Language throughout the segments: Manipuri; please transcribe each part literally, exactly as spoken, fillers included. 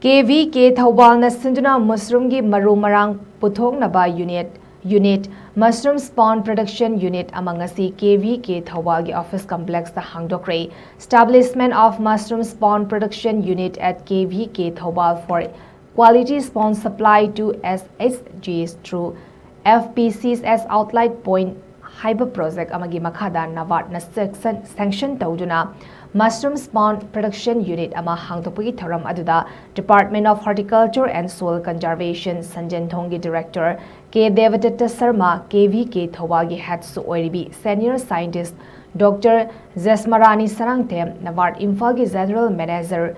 ꯀꯦ ꯚꯤ ꯀꯦ ꯊꯧꯕꯥꯜꯅ ꯁꯤꯟꯗꯨꯅ mushroomꯒꯤ ꯃꯔꯨ ꯃꯔꯥꯡ ꯄꯨꯊꯣꯛꯅꯕ unit unit mushroom spawn production unit ꯑꯃ ꯉꯁꯤ ꯀꯦ ꯚꯤ ꯀꯦ ꯊꯧꯕꯥꯜꯒꯤ office complexꯇ ꯍꯥꯡꯗꯣꯛꯈ꯭ꯔꯦ꯫ Establishment of mushroom spawn production unit at K V K Thoubal for quality spawn supply to S H Gs through F P Cs as outlet point ꯍꯥꯏꯕ project ꯑꯃꯒꯤ ꯃꯈꯥꯗ NABARDꯅ sanction ꯇꯧꯗꯨꯅ mushroom spawn production unit ꯑꯃ ꯍꯥꯡꯗꯣꯛꯄꯒꯤ ꯊꯧꯔꯝ ꯑꯗꯨꯗ Department of Horticulture and Soil Conservation ꯁꯟꯖꯦꯟꯊꯣꯡꯒꯤ director K Debadatta Sharma, K V K ꯊꯧꯕꯥꯜꯒꯤ headꯁꯨ ꯑꯣꯏꯔꯤꯕꯤ senior scientist doctor Jesmarani Sarangthem, NABARD ꯏꯝꯐꯥꯜꯒꯤ general manager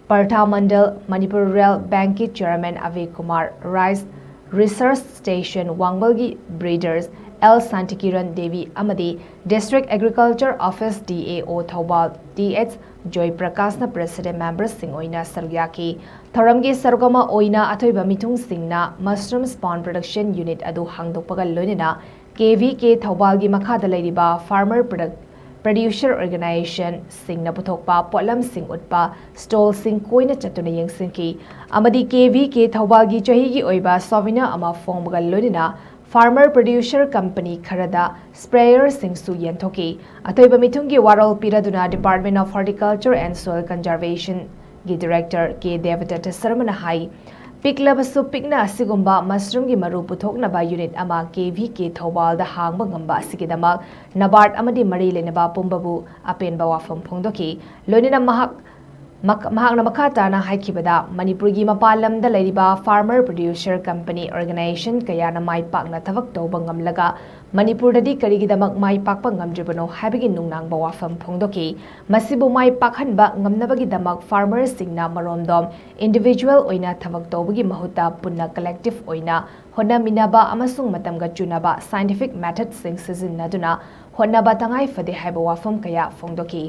Partha Mandal, Manipur rural ꯕꯦꯡꯛꯀꯤ chairman Abhay Kumar, Rice Research Station ꯋꯥꯡꯕꯜꯒꯤ breeders ꯑꯦꯜ ꯁꯥꯟꯇꯤꯀꯤꯔꯟ ꯗꯦꯕꯤ ꯑꯃꯗꯤ District Agriculture Office D A O Thoubal T H Joy ꯄ꯭ꯔꯀꯥꯁꯅ president memberꯁꯤꯡ ꯑꯣꯏꯅ ꯁꯔꯨꯛ ꯌꯥꯈꯤ꯫ ꯊꯧꯔꯝꯒꯤ ꯁꯔꯨꯛ ꯑꯃ ꯑꯣꯏꯅ ꯑꯊꯣꯏꯕ ꯃꯤꯊꯨꯡꯁꯤꯡꯅ mushroom spawn production unit ꯑꯗꯨ ꯍꯥꯡꯗꯣꯛꯄꯒ ꯂꯣꯏꯅꯅ ꯀꯦ ꯚꯤ ꯀꯦ ꯊꯧꯕꯥꯜꯒꯤ ꯃꯈꯥꯗ ꯂꯩꯔꯤꯕ farmer product producer organizationꯁꯤꯡꯅ ꯄꯨꯊꯣꯛꯄ ꯄꯣꯠꯂꯝꯁꯤꯡ ꯎꯠꯄ stallꯁꯤꯡ ꯀꯣꯏꯅ ꯆꯠꯇꯨꯅ ꯌꯦꯡꯁꯤꯟꯈꯤ ꯑꯃꯗꯤ ꯀꯦ ꯚꯤ ꯀꯦ ꯊꯧꯕꯥꯜꯒꯤ ꯆꯍꯤꯒꯤ ꯑꯣꯏꯕ souvenir ꯑꯃ ꯐꯣꯡꯕꯒ ꯂꯣꯏꯅꯅ farmer producer company ꯈꯔꯗ sprayerꯁꯤꯡꯁꯨ ꯌꯦꯟꯊꯣꯛꯈꯤ꯫ ꯑꯊꯣꯏꯕ ꯃꯤꯊꯨꯡꯒꯤ ꯋꯥꯔꯣꯜ ꯄꯤꯔꯗꯨꯅ Department of Horticulture and Soil Conservationꯒꯤ director K ꯗꯦꯕꯗꯠꯇ ꯁꯔꯃꯅ ꯍꯥꯏ, ꯄꯤꯛꯂꯕꯁꯨ ꯄꯤꯛꯅ ꯑꯁꯤꯒꯨꯝꯕ mushroomꯒꯤ ꯃꯔꯨ ꯄꯨꯊꯣꯛꯅꯕ unit ꯑꯃ ꯀꯦ ꯚꯤ ꯀꯦ ꯊꯧꯕꯥꯜꯗ ꯍꯥꯡꯕ ꯉꯝꯕ ꯑꯁꯤꯒꯤꯗꯃꯛ NABARD ꯑꯃꯗꯤ ꯃꯔꯤ ꯂꯩꯅꯕ ꯄꯨꯝꯕꯕꯨ ꯑꯄꯦꯟꯕ ꯋꯥꯐꯝ ꯐꯣꯡꯗꯣꯛꯈꯤ꯫ ꯂꯣꯏꯅꯅ ꯃꯍꯥꯛ ꯃꯛ-, ꯃꯍꯥꯛꯅ ꯃꯈꯥ ꯇꯥꯅ ꯍꯥꯏꯈꯤꯕꯗ, ꯃꯅꯤꯄꯨꯔꯒꯤ ꯃꯄꯥꯟ ꯂꯝꯗ ꯂꯩꯔꯤꯕ farmer producer company organization ꯀꯌꯥꯅ ꯃꯥꯏ ꯄꯥꯛꯅ ꯊꯕꯛ ꯇꯧꯕ ꯉꯝꯂꯒ ꯃꯅꯤꯄꯨꯔꯗꯗꯤ ꯀꯔꯤꯒꯤꯗꯃꯛ ꯃꯥꯏ ꯄꯥꯛꯄ ꯉꯝꯗ꯭ꯔꯤꯕꯅꯣ ꯍꯥꯏꯕꯒꯤ ꯅꯨꯡꯅꯥꯡꯕ ꯋꯥꯐꯝ ꯐꯣꯡꯗꯣꯛꯈꯤ꯫ ꯃꯁꯤꯕꯨ ꯃꯥꯏ ꯄꯥꯛꯍꯟꯕ ꯉꯝꯅꯕꯒꯤꯗꯃꯛ farmerꯁꯤꯡꯅ ꯃꯔꯣꯝꯗꯣꯝ individual ꯑꯣꯏꯅ ꯊꯕꯛ ꯇꯧꯕꯒꯤ ꯃꯍꯨꯠꯇ ꯄꯨꯟꯅ collective ꯑꯣꯏꯅ ꯍꯣꯠꯅꯃꯤꯟꯅꯕ ꯑꯃꯁꯨꯡ ꯃꯇꯝꯒ ꯆꯨꯅꯕ scientific methodꯁꯤꯡ ꯁꯤꯖꯤꯟꯅꯗꯨꯅ ꯍꯣꯠꯅꯕ ꯇꯉꯥꯏ ꯐꯗꯦ ꯍꯥꯏꯕ ꯋꯥꯐꯝ ꯀꯌꯥ ꯐꯣꯡꯗꯣꯛꯈꯤ꯫